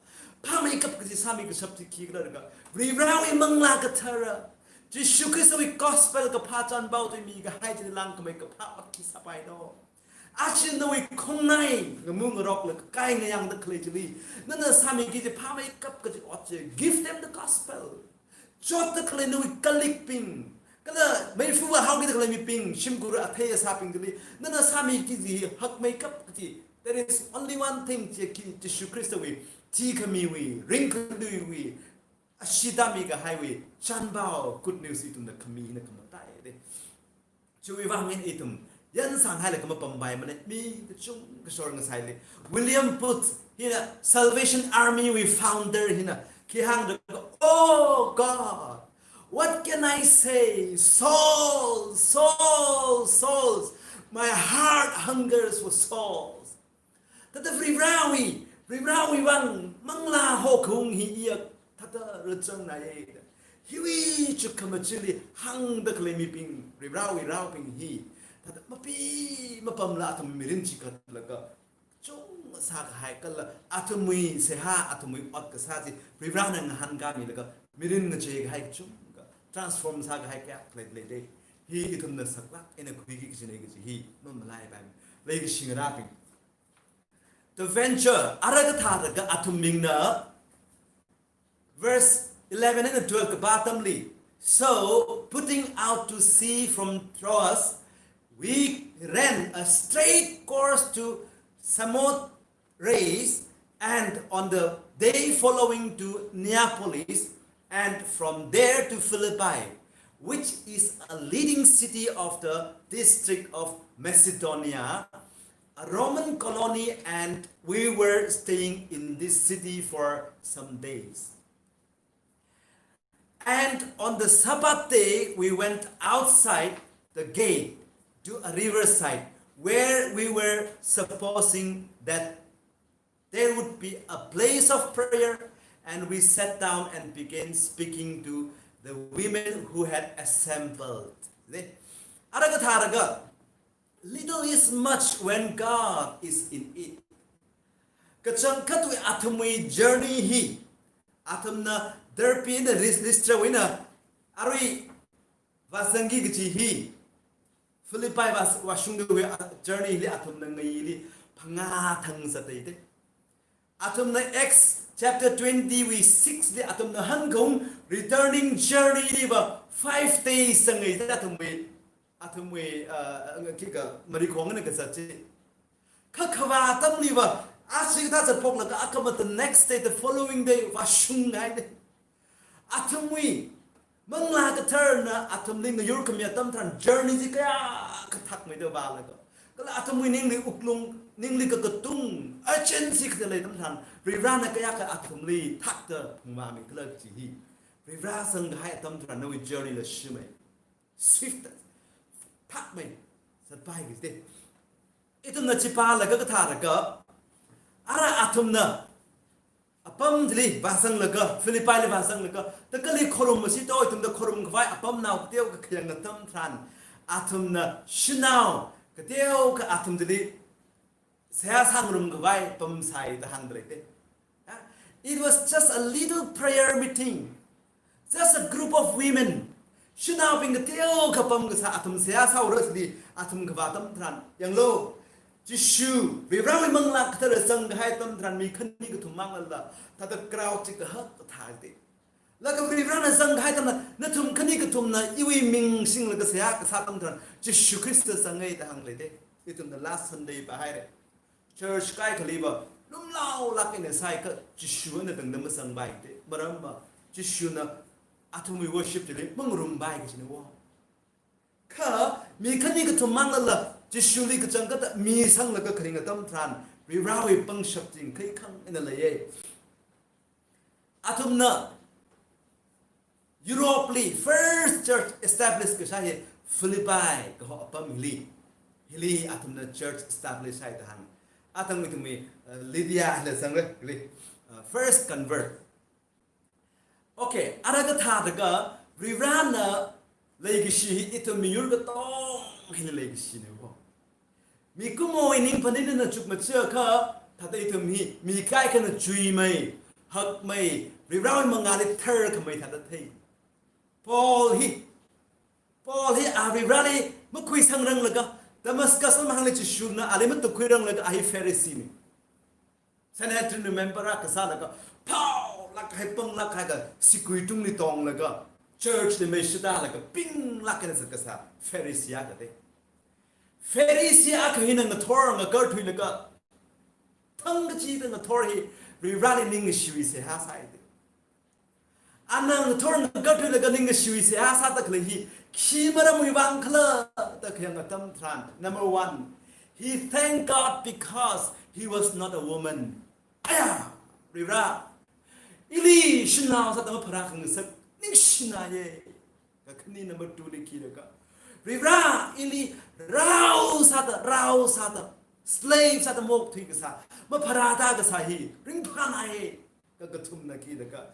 Phāmeikap kaji sāmi kashap chi khikhala laga, Varivarāwui Manglā Kathara, Jishu Khristawui gospel kaphā chānpao tui mikahai chili langkhamei kaphā ot khi sāpailo. Achi nawui khongnai ngamu ngaroklaga kai ngayangda khalei chili, nana sāmiki kaji phāmeikap kaji ot chi, give them the gospel. Chotda khalei nawui colleague bing, kala meifa haokida khalei mibing, shimkhur athei asābing chili nana sāmiki kaji hakmeikap kaji. There is only one thing, chi khi Jishu Khristawui thikhamiwui, ringkaluiwui, ashee tāmikahaiwui chānpao, good news ithumna khami hina khamataide. Chiwui vang eina ithum yangsang hailaga mapampaimane, mi kachungkha shor ngasaili. William Booth hina Salvation Army wui founder hina khi hāngda, "Oh God, what can I say? Souls, souls, souls. My heart hungers for souls." Thāda Varivarāwui, Varivarāwui vang manglā hokhaung hi iya thāda rāzangnaiye. Hiwui chukkhamei chili hāngda khalei mibing, Varivarāwui raobing hi thāda mapi mapamla athum mirin chikatlaga chung sākahai kala athumwui seihā, athumwui ot kasā chi Varivarāna ngahānkāmilaga mirin ngacheikahai kachungkha, transform sākahai kayākha leidalei. Hi ithumna saklāk eina khuiki kajinei kaji hi mamalaipai. Leikashi ngarābing, the venture, ara kathālaga athum mingna, verse eleven and twelve kapā atamli, "So, putting out to sea from Troas, we ran a straight course to Samothrace, and on the day following to Neapolis, and from there to Philippi, which is a leading city of the district of Macedonia, a Roman colony, and we were staying in this city for some days. And on the Sabbath day, we went outside the gate to a riverside where we were supposing that there would be a place of prayer, and we sat down and began speaking to the women who had assembled." Ara kathālaga, little is much when God is in it. Kachangkhatwui athumwui journey hi, athumna Derbe eina Lis-, Lystra wui eina arui vāzangki kaji hi, Philippi vā-, vāshungda khalei journey li athumna ngayili phangā thang zathaide. Athumna Acts chapter twenty wui six li athumna hankaung returning journey liva five days zangngai athumwui, athumwui, uh, khikha marikhong eina kazat chi. Kha khavā atamliva, ashi kathā zatphoklaga akhama the next day, the following day, vāshungngaide. Athumwui, Manglā Katharana athumli ngayurkhami atam tharan journey chi kayākha thakmeida vālaga, kala athumwui ningli wuklung, ningli kakatung, urgency kathā lei atam tharan, Varivarana kayākha athumli thakta phungvāmi kala kaji hi. Varivara zangkahai atam tharan nawui journey la shimei, swift, thakmei, zatpai kajite. Ithumna chi pālaga kathālaga, ara athumna apam chili vāzanglaga, Philippi li vāzanglaga, thākali khorum masi to, ithumda khorum khavai apamnao kateokha khayang atam tharan, athumna shanao kateokha athum chili seihā sāngarum khavai pamsai da hāngda leite. Ya? It was just a little prayer meeting. Just a group of women. Shanaobing kateo kapam kasā athum seihā sāhaora chili athum kavā atam tharan. Yanglu. Jishu, Varivarawui Manglā Kathara zangkahai atam tharan mi khani kathum mang lala, thāda crowd chi kahak kathā te. Laga Varivarana zangkahai atamna, nathum khani kathumna iwui ming singlaga seihā kasā atam tharan, Jishu Khrista zangngai da hānglei te. Ithumna last Sunday pāhaire. Church kaikhaliva, lumlaolāk eina sāakha Jishu eina tangda mazangpai te. Maramva, Jishuna athumwui worship chili mangarumpai kajina wo. Kha, mi khani kathum mang lala, Jishuli kachangkhatta mi sanglaga kharing atam tharan, Varivarawui pangshap chingkhai khang eina leiye. Athumna Europe li first church establish kasā hi Philippi kaho apam hili. Hili athumna church establish sāi da hāng. Athang ithumwui, uh, Lydia hila zangra hili. Uh, first convert. Okay, ara kathāda ka Varivarana leikashi hi ithum miyur katong hili leikashina wo. Mikumowui ning phaningna chukmaja kha, thāda ithum hi, mi kaikhana chuimei, hakmei, Varivarawui mangāli tharkhamei thāda thei. Paul hi, Paul hi a Varivarali makhuisangranglakha, Damascus lamhāngli Jishuna ali matukhuiranglakha a hi Pharisee na. Sanhedrin member akha sālaga, phaolāk kahai panglāk kahai ka sigui tungli tonglaga, church li mei shitalaga, pinglāk eina zatkasā, Pharisee akha te. Pharisee akha hina ngathor ngakarthuilaga, thang kachida ngathor hi, Varivarali ningshiwui seihā sāi te. Ana ngathor ngakarthuilaga ningshiwui seihā sāda khalei hi, khi maramwui vang khala da khayang atam tharan. Number one, he thanked God because he was not a woman. Aya, Varivara, ili shanao sāda mapharā khangasak ningshina ye. Kakhane number two li khikhala, Varivara, ili rao sāda, rao sāda, slave sāda maokthui kasā, mapharāda kasā hi ringphāna ye. Kakathumna khikhala,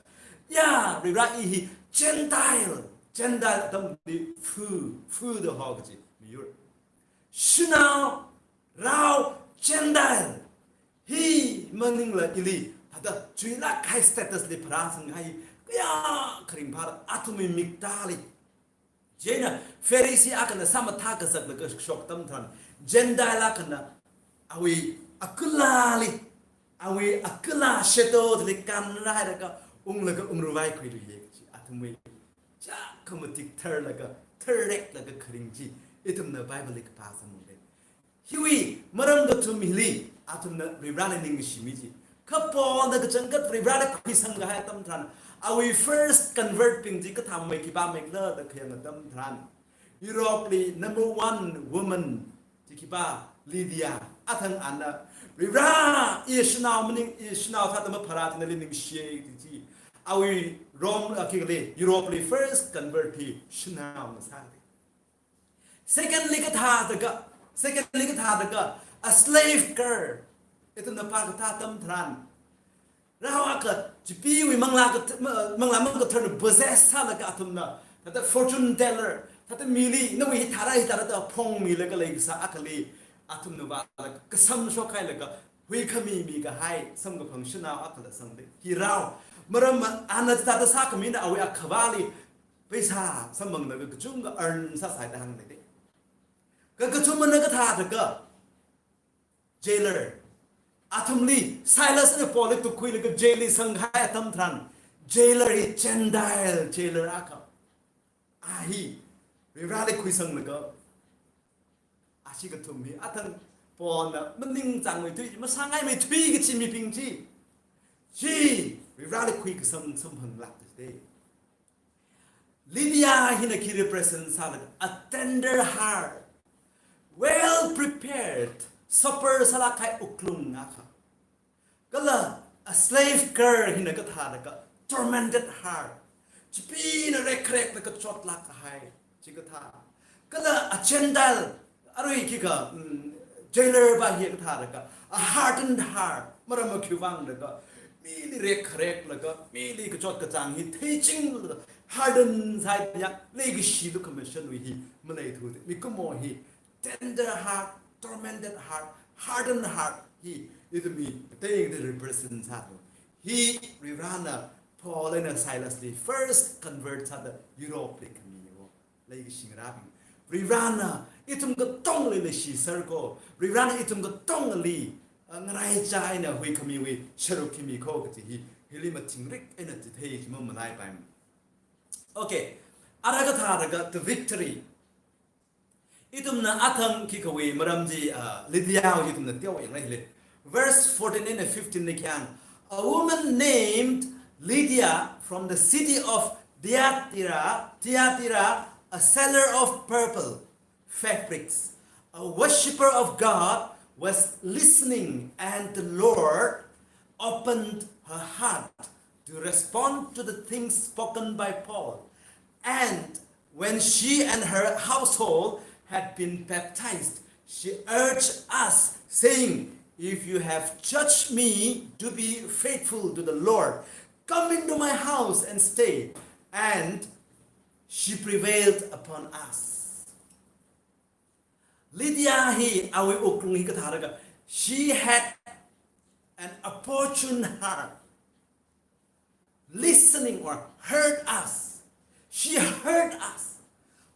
ya, Varivara, i hi Gentile, Gentile atamli fu, fu da ho kaji miyur. Shanao, rao, Gentile. Hi maningla ili, thāda chuilāk kahai status li pharāsang kahai, kayākha ringphāra athumwui miktāli. Chieina Pharisee akhana sāmathā kazaklaga shok atam tharan, Gentile akhana awui akalāli, awui akalā shadow li kanrāhailaga unglaga ungruivaikhuiluiye kaji, athumwui chākha matik tharlaga, tharreklaga kharing chi, ithumna Bible li kapā samphangda. Hiwui maram kathum hili, athumna Varivarali ningshimi chi. Kha Paulna kachangkhat Varivarali khuisang kahai atam tharan, awui first convert bing chi kathāmei khipāmeikhala da khayang atam tharan, Europe li number one woman chi khipā, Lydia. Athang ana, Varivara, i shanao maning, i shanao sāda mapharā chi nali ningshiye kaji chi. Awui Rome, ah, khikhala, Europe li first convert hi shanaona sāi. Secondly kathāda ka, secondly kathāda ka, a slave girl. Ithumna pākatā atam tharan, rao akha chipeewui manglā kath-, ma-, manglā makathar eina possess sālaga athumna, thāda fortune teller, thāda mili, nawui hithāra hithāra da phongmilaga leikasā akhali, athumna vālaga kasam shokhailaga, huikhami mikahai samkaphang shanao akhala sangde. Hi rao, maram ana thāda sākhamina awui akhavāli, pheisā samphanglaga kachungkha earn sāsai da hāngda lei. Kakathumana kathāda ka, jailer. Athumli, Silas eina Paul li tukhuilaga jail li sangkahai atam tharan, jailer hi Gentile jailer akha. A hi, Varivarali khuisanglaga, ashi kathum hi, athang Paulna maningchāngmeithui, masāngaimeithui kachi mibing chi. Chi, Varivarali khuikasang samphanglākda lei. Lydia hina khi represent sālaga, a tender heart, well prepared, supper sālāk kahai wuklung akha. Kala a slave girl hina kathāda ka, tormented heart, chipeena rekrekda kachotlāk kahai, chi kathā. Kala a Gentile, arui khikha, mm, jailer va hi kathāda ka, a hardened heart, maram makhiwui vangda ka, mili rekreklaga, mili kachot kachāng hi theichinglaga, harden sāhaiya, leikashi lukhamashanwui hi maleithuda. Mikumo hi tender heart, tormented heart, hardened heart hi, ithum hi, tei represent sāda. Hi Varivarana Paul eina Silasli first convert sāda Europe li khami wo. Leikashi ngarābing, Varivarana ithum katongali leishiser ko, Varivarana ithum katongali, uh, ngaraichā eina huikhamiwui sharuk khami ko kaji hi, hili mathingrik eina chithei khima malaipai. Okay, ara kathāda ka the victory. Ithumna athang khikhawui maram chi, uh, Lydia wui ithumna teoyang lei hili. Verse fourteen and fifteen li khayang, a woman named Lydia from the city of Thyatira, Thyatira, a seller of purple fabrics, a worshipper of God, was listening, and the Lord opened her heart to respond to the things spoken by Paul. And when she and her household had been baptized, she urged us, saying, "If you have judged me to be faithful to the Lord, come into my house and stay." And she prevailed upon us. Lydia hi awui wuklung hi kathāda ka, she had an opportune heart, listening or heard us. She heard us.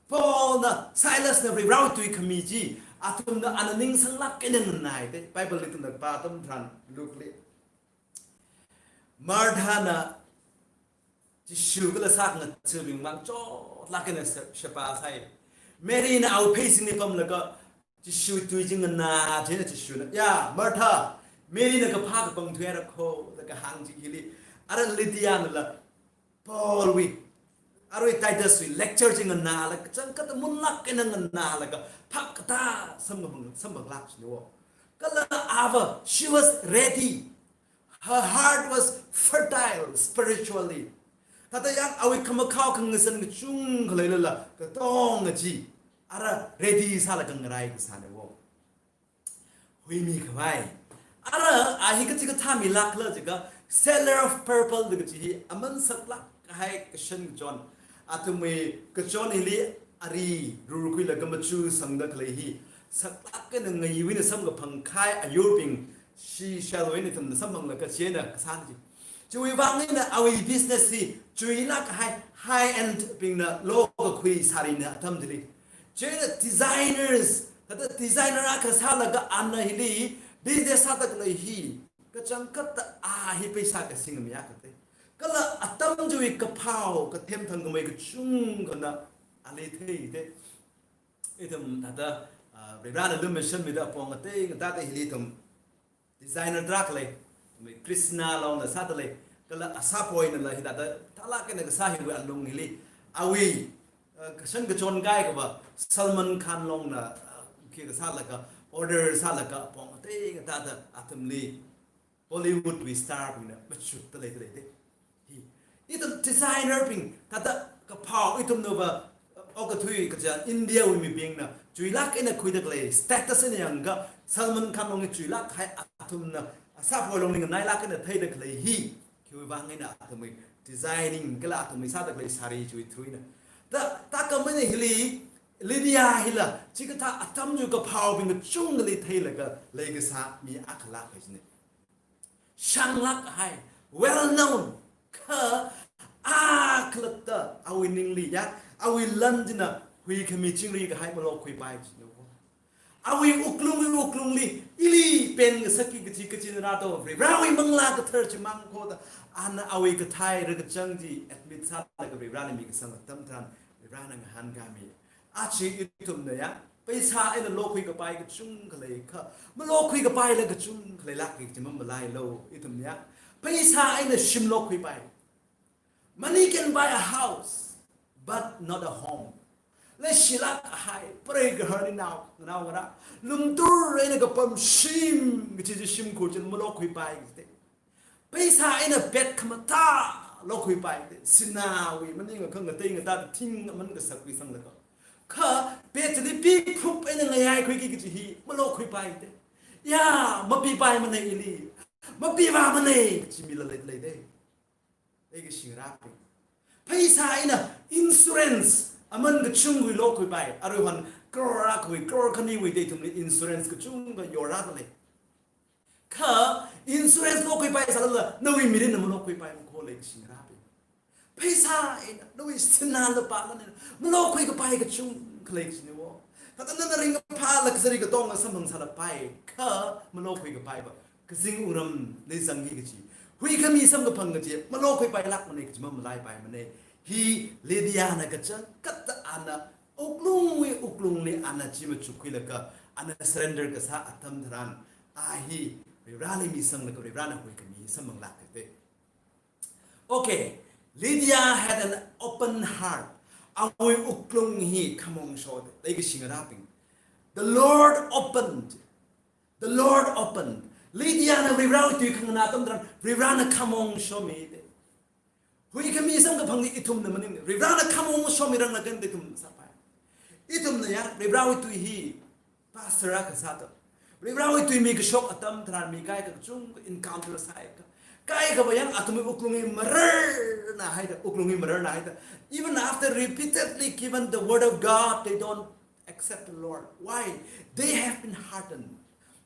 Paulna, Silasna Varewui tui khami chi athumna ana ningsanglāk eina nganāi te. Bible li ithumna pā atam tharan Luke li, Marthana Jishu kala sākhangathabing mang chotlāk eina sha-, sheba sāi. Maryna awui pheisingli pamlaga Jishu tui chi nganā, chieina Jishuna, "Ya, Martha, Maryna kaphā kapang thuihaira kho," da kahāng chi hili. Ara Lydianala Paulwui, arui Tituswui lecture chi nganālaga, kachangkhat munlāk eina nganālaga, phap katā samkaphang, samphanglāk shini wo. Kala ava, she was ready. Her heart was fertile spiritually. Thāda yang awui khamakhao khangasan kachungkha leilala, katonga chi ara ready sālaga ngarai kasāne wo. Huimi khavai. Ara a hi kachi kathā milākla jiakha, seller of purple da kachi hi aman saklāk kahai kashan kachon. Athumwui kachon hili ari rurkhuilaga machu sangda khalei hi saklāk eina ngaiwui eina samkaphang kahai ayurbing, seashell wui eina ithumna samphanglaga chieina kasāna chi. Chiwui vang eina awui business hi chuilāk kahai high end bingna lokakhui sārina atam chili. Chieina designers, thāda designer akha sālaga ana hili business sāda khalei hi kachangkhatta a hi pheisā kasing mi akha te. Kala atam chiwui kaphao, kathem thangkhamei kachungkhana ali thei te. Ithum thāda, ah, Varivarana lumashanmida apong ngatei ngateida hili ithum designer tarākha lei, mi Krishna longna sāda lei, kala asāpoinala hithāda thālāk eina kasā hiwui alung hili, awui, ah, kashan kachon kaikhava Salman Khan longna, ah, khi kasālaga, order sālaga apong ngatei ngateida athumli Bollywood wui star bingna machutda leida lei te. Hi, ithum designer bing, thāda kaphao ithumnava, okathui kaja India wui mibingna chuilāk eina khuida khalei, status eina yangakha Salman Khan long hi chuilāk kahai, athumna asāpoi longli nganailāk eina theida khalei hi, khiwui vang eina athumwui designing kala athumwui sāda khalei sari chiwui through eina. Da, thākhamei eina hili, Lydia hila, chikathā atam chiwui kaphaobing kachungkhali theilaga leikasā mi akhalāk hai chine. Shanglāk kahai, well known, kha akhalatta awui ningli ya, awui lan china huikhami chingri kahai malokhuipai china. Awui wuklung, wuklungli, ili pen ngasakki kachi kachina rāto, Varivarawui Manglā Kathara chimang khoda, ana awui kathai rakachang chi admit sālaga Varivarana mikasang atam tharan, Varivarana ngahānkāmi. Achi ithumna ya, pheisā eina lokhui kapai kachungkha lei kha, malokhui kapaila kachungkha leilākki kaji mamalailo ithumna ya. Pheisā eina shim lokhuipai. Money can buy a house, but not a home. Leishilāk kahai, preigaharli nao, naongarā, lumtur eina kapam shim, kachi chi shimkhur china malokhuipai kaji te. Pheisā eina bed khamathā lokhuipai te. Sināwui maningakha ngatei ngateida thing aman kasakwui sanglaga. Kha bed chili piphup eina ngayaikhuiki kaji hi malokhuipai te. Ya, mapipaimana ili. Mapivāmana kaji mila lei, lei te. Leikashi ngarābing. Pheisā eina insurance aman kachungkha lokhuipai. Aruihon crore akhawui, crore khaniwui te ithumli insurance kachungkha yorāda lei. Kha insurance lokhuipai sālala, nawui mirinna malokhuipai makho leikashi ngarābing. Pheisā eina, nawui sinā lupā eina, malokhui kapai kachungkha lei kajina wo. Thāda nana ringkaphā lak sari katonga samphang sālapai, kha malokhui kapaiva kazing wungram leisangki kaji, huikhami samkaphang kaji, malokhuipailākmana kaji mamalaipaimana. Hi Lydiana kachangkhatta ana wuklungwui wuklungli ana chi machukkhuilaga, ana surrender kasā atam tharan, a hi Varivarāli misanglaga Varivarāna huikhami samphanglāka te. Okay, Lydia had an open heart. Awui wuklung hi khamongshot, leikashi ngarābing. The Lord opened. The Lord opened. Lydiana Varivarāwui tui khanganā atam tharan, Varivarāna khamong shomi te. Huikhami samkaphangli ithumna maning, Varivarāna khamong shomiranglaga ithum sāpai. Ithumna ya, Varivarāwui tui hi pastor akha sāda, Varivarāwui tui mikashok atam tharan mi kaikha kachungkha encounter sāhaika. Kaikhava yang athumwui wuklung hi mararnahaida, wuklung hi mararnahaida. Even after repeatedly given the word of God, they don't accept the Lord. Why? They have been hardened.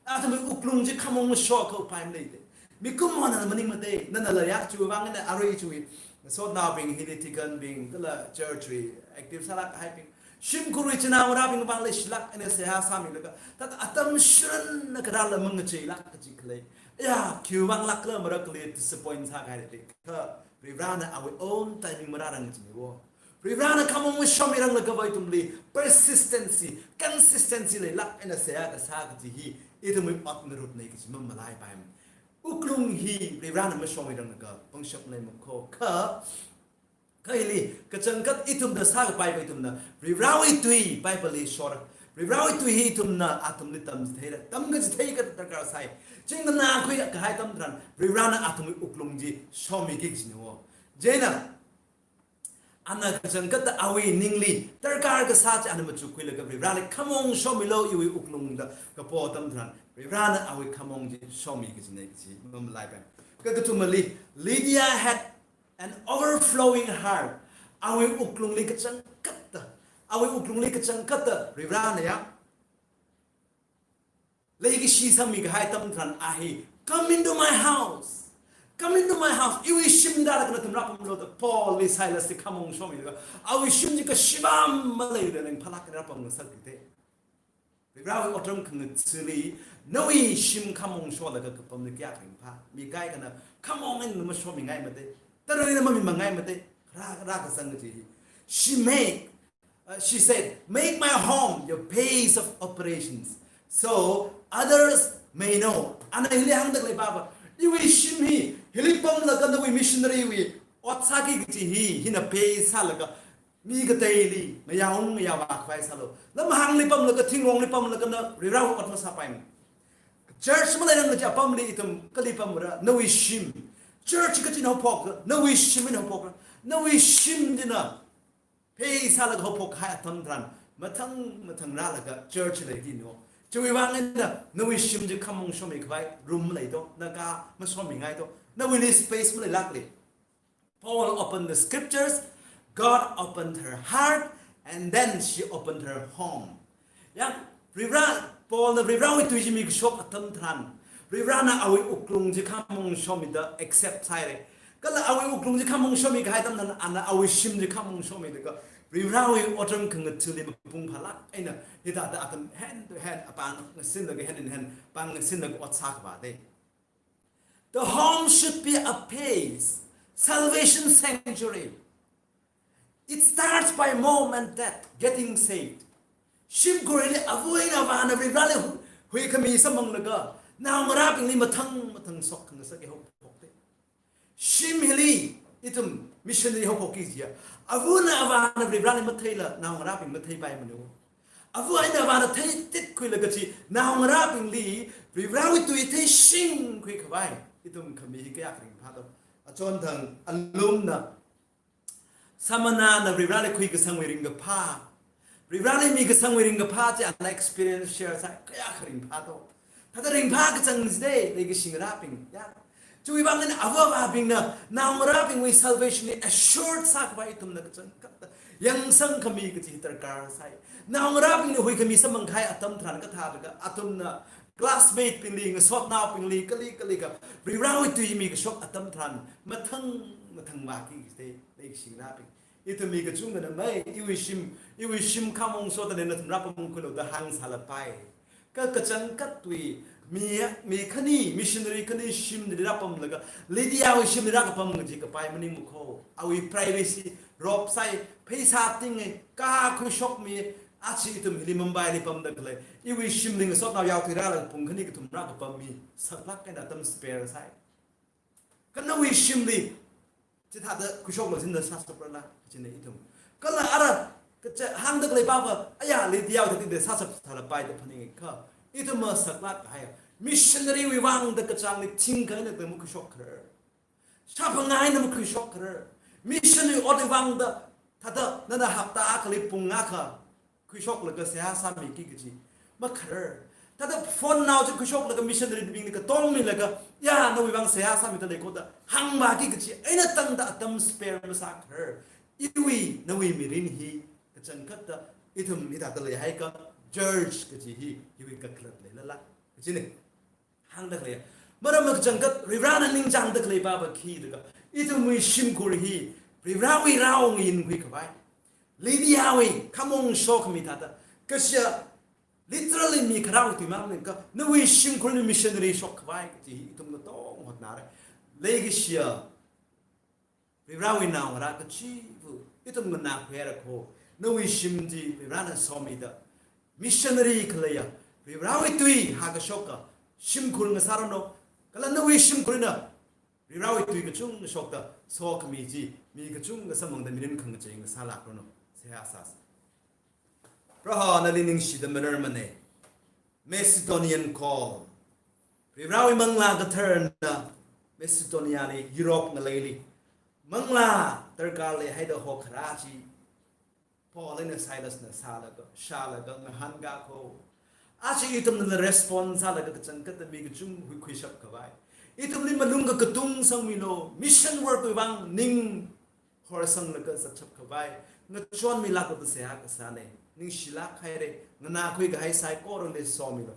Athumwui wuklung chi khamong shokhapai maleite. Mikumona maningmate, nanala ya chiwui vang eina arui chiwui nasotnaobing hili deaconbing, kala churchwui active sālāk kahaibing, shimkhurwui chinaongarābing vang leishilāk eina seihā sāmilaga, thāda atam shirana karāla mangacheilāk kaji khalei. Ya, khiwui vang lākla marakli disappoint sākahaite. Kha Varivarāna awui own timing marārang kajina wo. Varivarāna khamong shomiranglagava ithumli persistency, consistency leilāk eina seihā kasā kaji hi ithumwui ot ngarutna kaji mamalaipaimana. Wuklung hi Varivarāna mashomiranglaga pangshap lei makho. Kha, kha hili kachangkhat ithumna sākapaiva ithumna Varivarāwui tui Bibleli shora. Varivarāwui tui hi ithumna athumli tamchitheira. Tamkachitheika darkar sai. Chingna nakhui kahai atam tharan Varivarāna athumwui wuklung chi shomiki kajina wo. Chieina ana kachangkhatta awui ningli darkar kasā chi ana machukkhuilaga Varivarāli khamong shomilo iwui wuklungda kapo atam tharan, Varivarāna awui khamong chi shomi kajina kaji mamalaipai. Kakathumali, Lydia had an overflowing heart. Awui wuklungli kachangkhatta, awui wuklungli kachangkhatta Varivarāna ya leikashi sangmi kahai atam tharan a hi, "Come into my house. Come into my house." Iwui shimda laga nathum rāpamlo da Paulli Silasli khamong shomilaga, awui shim chi kashivam maleida lengphalāk eina rāpamngasakki te. Varivarāwui otram khangathali, nawui shim khamong sholaga kapamli kayākha ringphā. Mi kaikhana khamong eina mashomingaimate. Tara̱ eina mamimangaimate. Rā, rākasang kaji hi. She make, uh, she said, "Make my home your place of operations, so others may know." Ana hili hāngda khalei pava, iwui shim hi hili pamlaga nawui missionary wui ot sāki kaji hi, hina base sālaga mi kateili ngayā ung ngayā vā khavai sālu. Lamhāngli pamlaga, thingrongli pamlaga na Varivarāwui ot masāpaimana. Church maleirang kaji apamli ithum kali pamra, nawui shim. Church kachina haophokra, nawui shim eina haophokra. Nawui shim china base sālaga haophok kahai atam tharan, mathang mathang rālaga church leiki no. Chiwui vang eina nawui shim chi khamong shomi khavai room maleito, na kā mashomingaito, nawuili space maleilākli. Paul opened the scriptures, God opened her heart, and then she opened her home. Yang, Varivarā, Paulna Varivarāwui tui chi mikashok atam tharan, Varivarāna awui wuklung chi khamong shomida accept sāhaire. Kala awui wuklung chi khamong shomi kahai atam tharan, ana awui shim chi khamong shomilaga Varivarāwui otram khangathali mapung phālāk eina, hithāda atam hand to hand, apāng ngasinlaga, hand in hand, pāng ngasinlaga ot sākhavāte. The home should be a place, salvation sanctuary. It starts by mom and dad getting saved. Shimkhurli ava eina avāna Varivarāli hu-, huikhami samphanglaga, naongarābingli mathang mathang shokngasakki haophokte. Shim hili ithum missionary haophokki jiakha, avana avāna Varivarāli matheila naongarābing matheipaimana. Ava eina avāna theititkhuilaga chi naongarābingli Varivarāwui tui theishingkhui khavai ithum khami hi kayākha ringphāto. Achonthang alumna, Samana na Varivarāli khuikasangwui ringkaphā, Varivarāli mikasangwui ringkaphā chi ana experience share sāi, kayākha ringphāto. Thāda ringphā kachang chide, leikashi ngarābing, ya. Chiwui vang eina ava avābingna naongarābingwui salvation hi assured sākhavai ithumna kachangkhatta yangsang khami kaji darkar sāi. Naongarābingna huikhami samphang kahai atam tharan kathāda ka athumna classmate bingli, ngasotnaobingli, kali kali kha Varivarawui tui mikashok atam tharan mathang mathang vāki kajida leikashinabing. Ithum mi kachungkhana mei, iwui shim, iwui shim khamong sotane nathum rāpamkhuilu da hāngsālapai. Kha kachangkhat tui, mi, mi khani, missionary khani shimli rāpamlaga, Lydiawui shimli rākapam kaji kapai maningmakho. Awui privacy, ropsai, pheisā tinge, ka khuishokmi, aja ithum hili Mumbaili pamda khalei. Iwui shimli ngasotnao yaothuirālaga pung khani kathum rākapammi, saklāk eina atam spare sai. Kha nawui shimli, chithāda khuishoklu jinda sāshaprala, kajina ithum. Kala ara, kacha hāngda khalei papa, aya, Lydiawui thāda sāshap sālapai da phaninga kha. Ithum masaklāk kahai. Missionary wui vangda kachāngli thingkha eina tangma khuishokkharar. Shāphangai eina makhuishokkharar. Missionary otwui vangda, thāda, nana hapta akhali pung akha khuishoklaga seihā sāmiki kaji makharar. Thāda phonenao chi khuishoklaga missionary bingli katongmilaga, ya, nawui vang seihā sāmida leikho da hāngvāki kaji eina tangda atam spare masākharar. Iwui, nawui mirin hi kachangkhatta, ithum hithāda leihaiakha, church kaji hi, hiwui kakhalat leilala kajina. Hāngda khalei. Maram kachangkhat, Varivarana ningchāngda khalei papa khi da kha, ithumwui shimkhur hi Varivarawui rao ngayinkhui khavai, Lydiawui khamong shokhami thāda, kaja literally mi kharāwui tui mang maningakha, nawui shimkhur hi missionary shok khavai kaji hi ithum katong hotnara. Leikashiya Varivarawui naongarā kachiva̱, ithum nganākhuihaira kho, nawui shim chi Varivarana somida, missionary khaleiya, Varivarawui tui hākashoka shimkhur ngasāranu, kala nawui shimkhur hina Varivarawui tui kachungkha shokta sokhami chi, mi kachungkha samphangda mirin khangachei ngasālākranu, seihā sāsa. Proho nali ningshida mararmana. Macedonian call. Varivarawui Manglā Katharana Macedoniali, Europe ngaleili manglā darkar leihaida hokharā chi, Paul eina Silasna sālaga, shālaga ngahānkā kho. Aja ithumna respond sālaga kachangkhatta mi kachungkha huikhuishap khavai, ithumli malung kakatung sangmilu, mission work wui vang ning horsanglaga zatshap khavai ngachonmilāklu da seihā kasāna. Ningshilāk haira, nganākhui kahai saikorali somilu.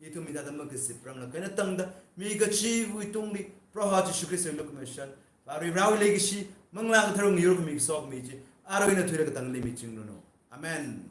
Ithum hithāda makazipranglaga eina tangda, mi kachiva̱wui tungli Proho Jishu Khristawui lukhamashan, Varivarawui leikashi, Manglā Kathara ngayur khami kasokhami chi, arui eina thuilaga katangli michingranu. Amen.